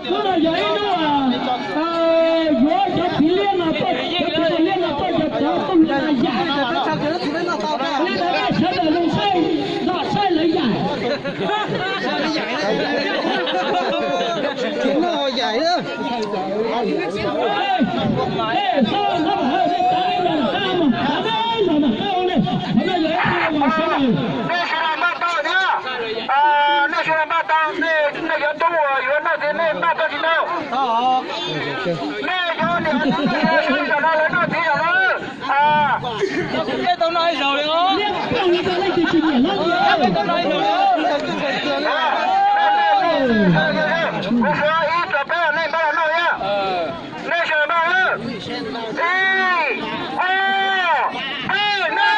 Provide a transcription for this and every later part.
Hnub no yog ib hnub yuav cov txiv liab no, cov txiv liab no tuaj cov cov tuaj na yam. Li ntawd sawv daws zoo saib, nrog saib lawv yam. Nej sawv daws npaj tau thiab. Nej sawv daws npaj tau, nej cov tub uas yuav noj txiv nej npaj tau tsis tau? Nej cov niam txiv saib zaum no lawv noj txiv zaum no. Peb tau noj ib zaug li os. Kuv xav ib txog peb nej npaj los noj thiab. Nej sawv daws npaj na. Ib, ob, peb, noj.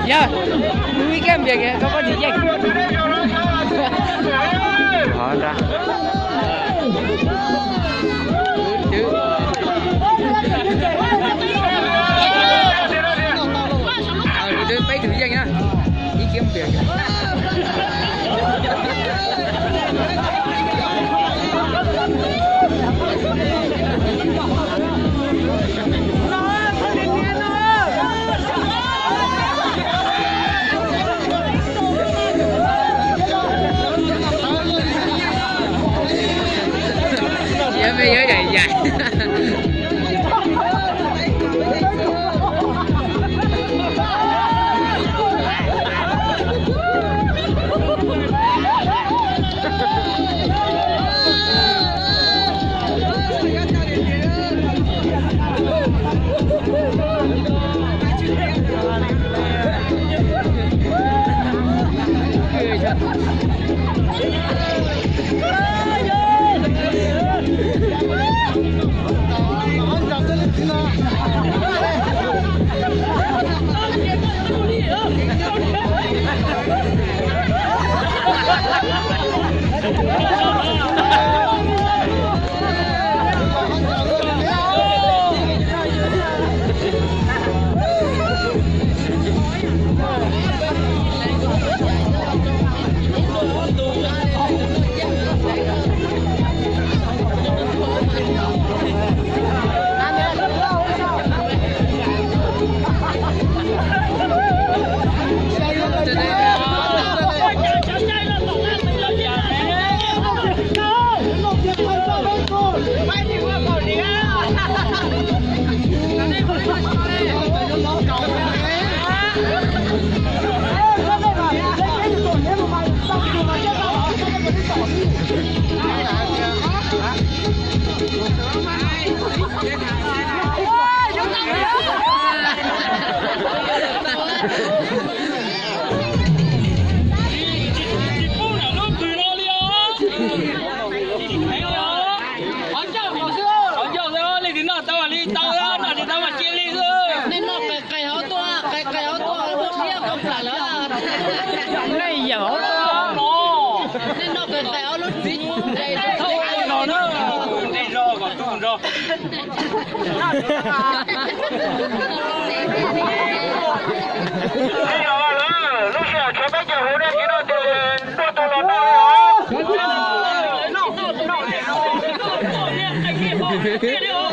Yog, tus ib kiag npias kiag koj, koj tsis yeej. Qhov nrab. Tus twb peb tug yeej na, ib kiag npias kiag. Yog me yog yaim yaim. Tsis pub nram lub twg no li os. Tsis kheev li os. Qhov ncauj xwb, leej twg noj tau li tau, noj tsis tau mas cia li xwb. Nej noj qis qis hauv tuaj, qis qis hauv tuaj, lub siab koj plam lawm. Nej yawm hauv tuaj no. Nej noj qis qis hauv lub txiv thauj no na. Nej zog kom tu nrog. Lub sij hawm tshuav peb caug hauv nej tsis noj ces tuaj tus los noj li os.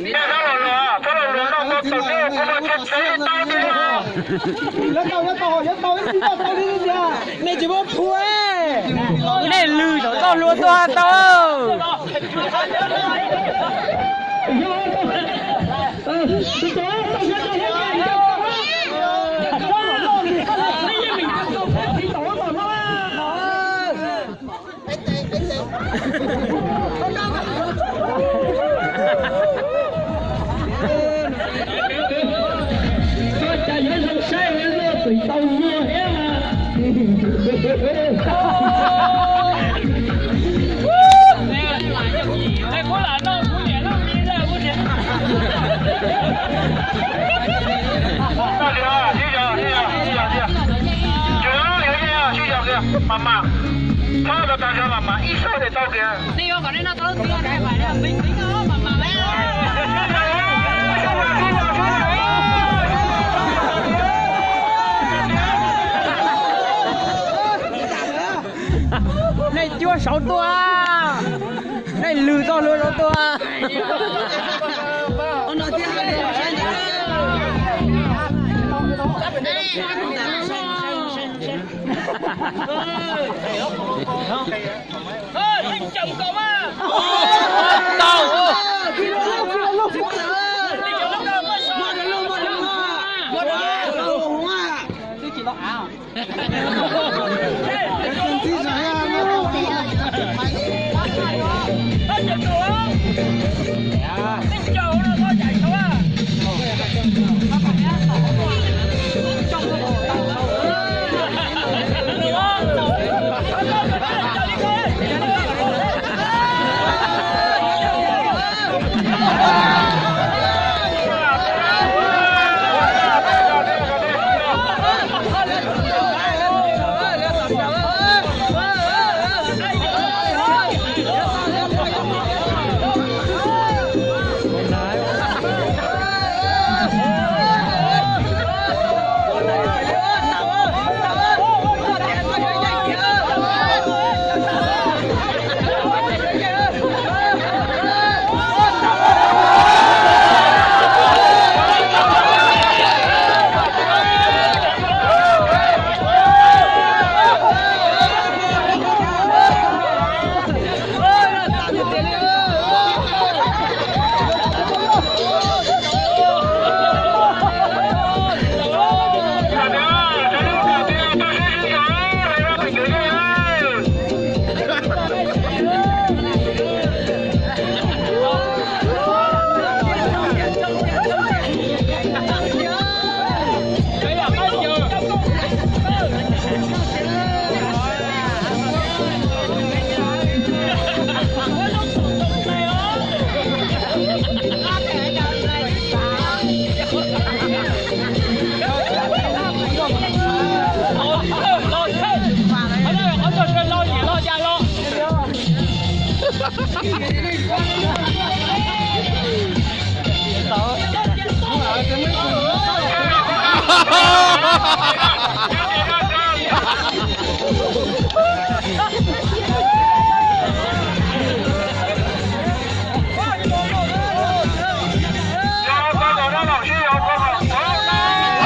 Txhob los luag, txhob los luag noj tau tus neb kuv muaj tseeb tseeb Nej tsis muab phu, nej lwm tau txoj hlua tuaj tau. Koj cas yuav zoo saib luaj twm tau muag thiab mas. Mas mas, txhob rau tag zog mas mas ib sab tes tau kiag. Nej cuab saud tuaj, nej lwm txoj hlua saud tuaj.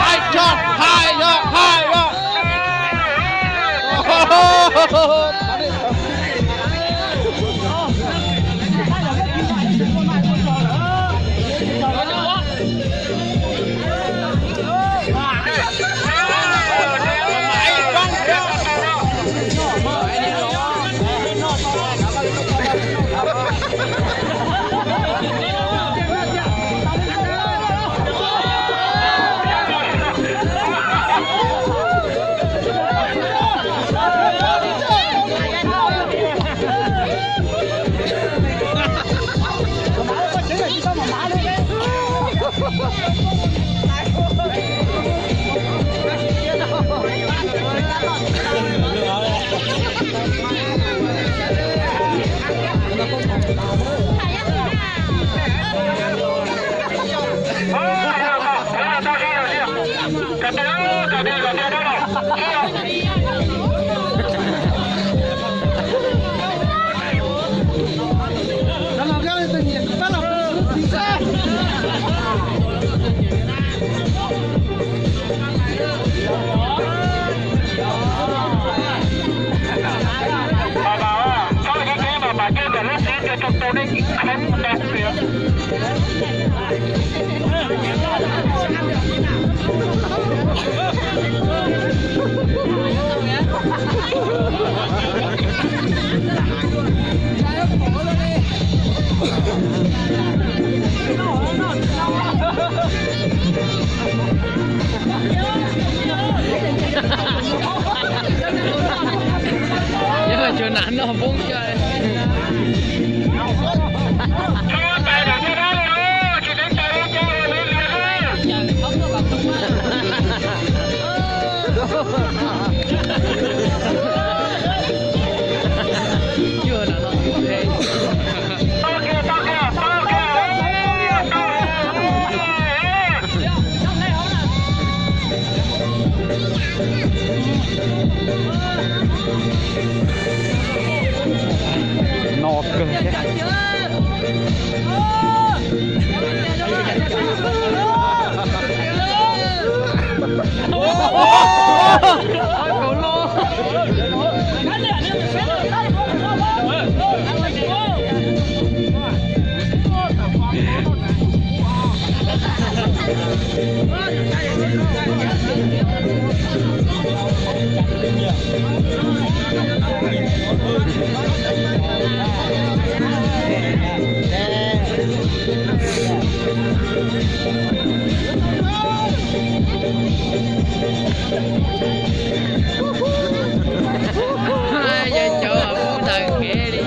Hais yog hais yog hais yog. Yog tsuas nam no poob coj. No kawg thiab. Yog cov pub ntawm kev li.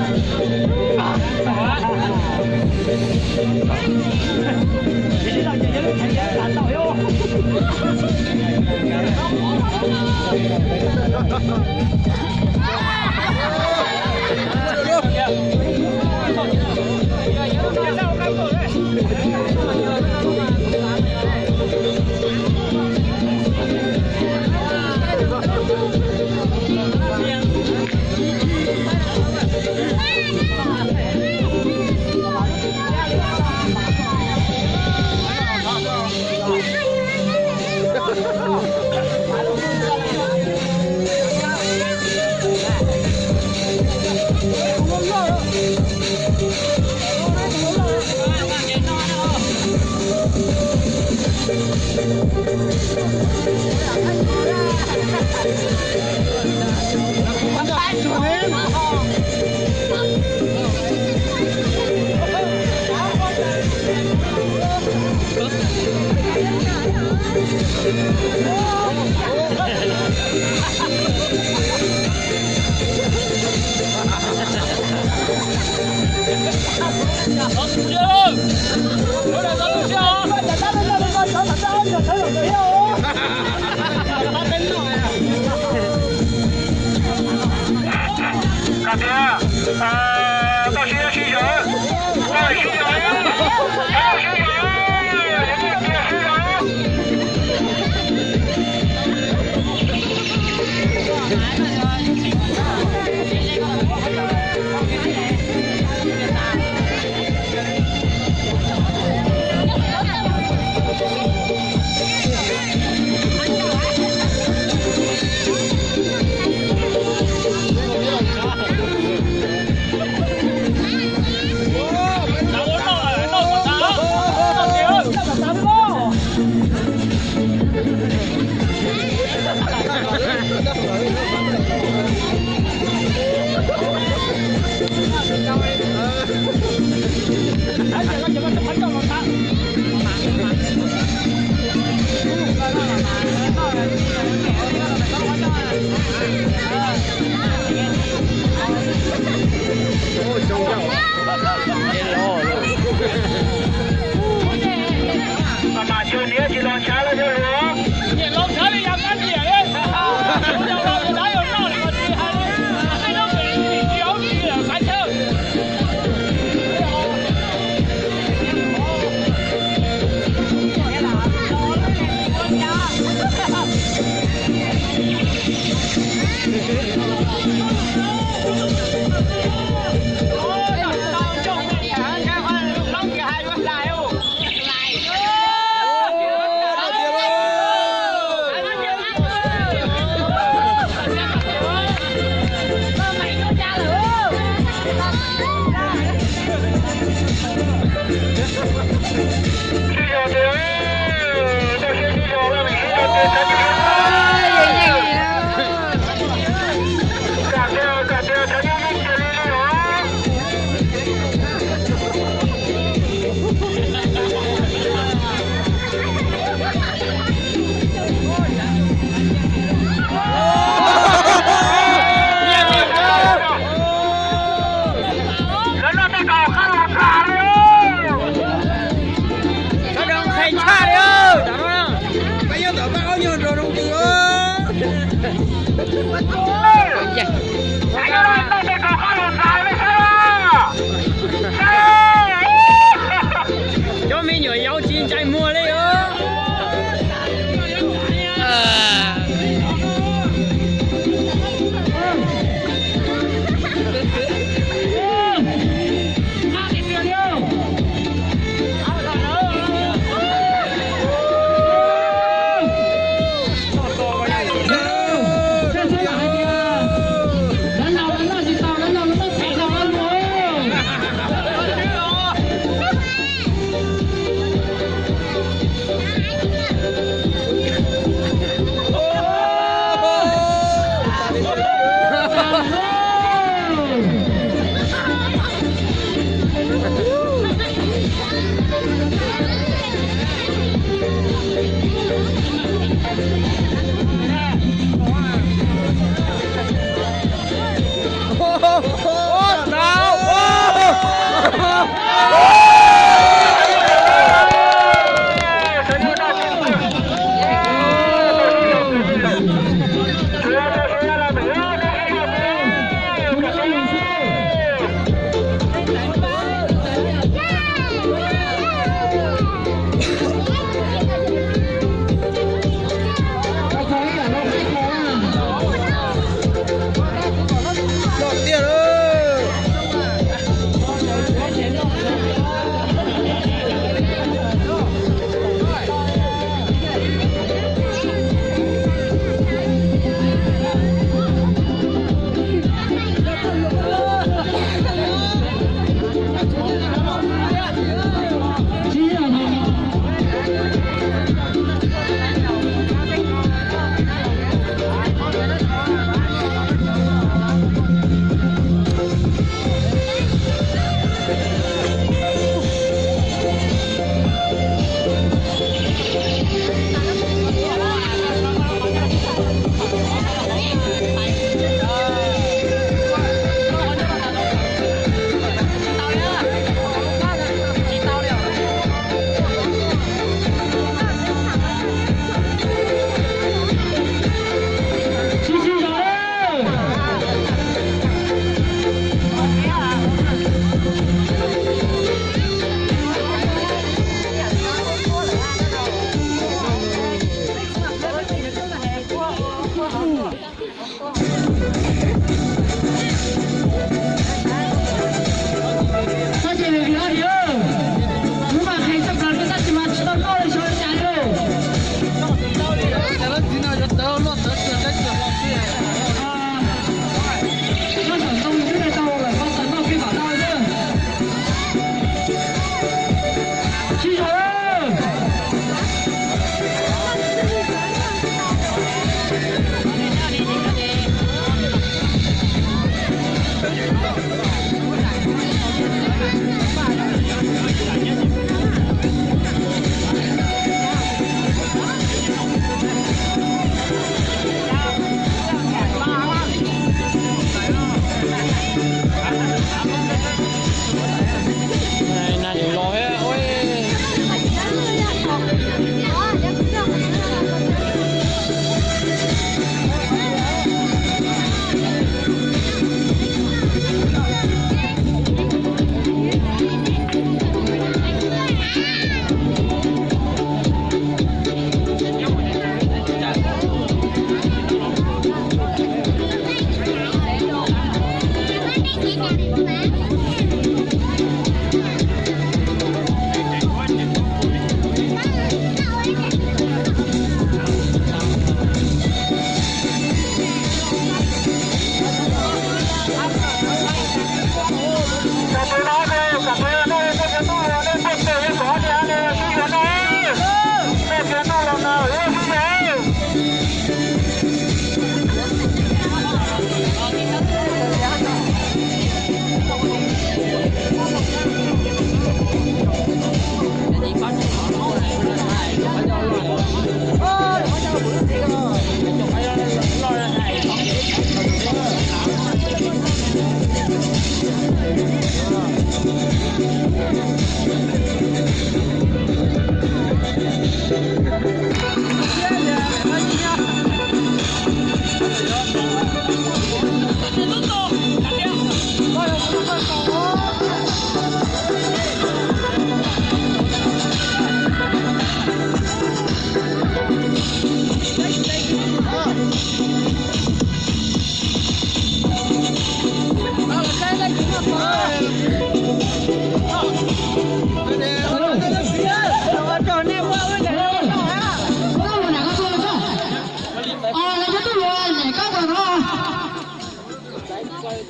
Hais tias, koj sib zog, sib zog, koj sib zog, koj sib zog, sib zog. Mas mas cuag niam tsis los ntshav los yog luag. Niam los ntshav li yog kab niam li. Yog los yog dab yog noj li mas tsis hais li. Tsis hais li tsis hais li tsis hais li. Cov me nyuam yaus tsis ntsais muag li os.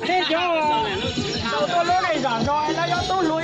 Tej cov tau tuaj lub neej zam zog lawv yuav tub hluas.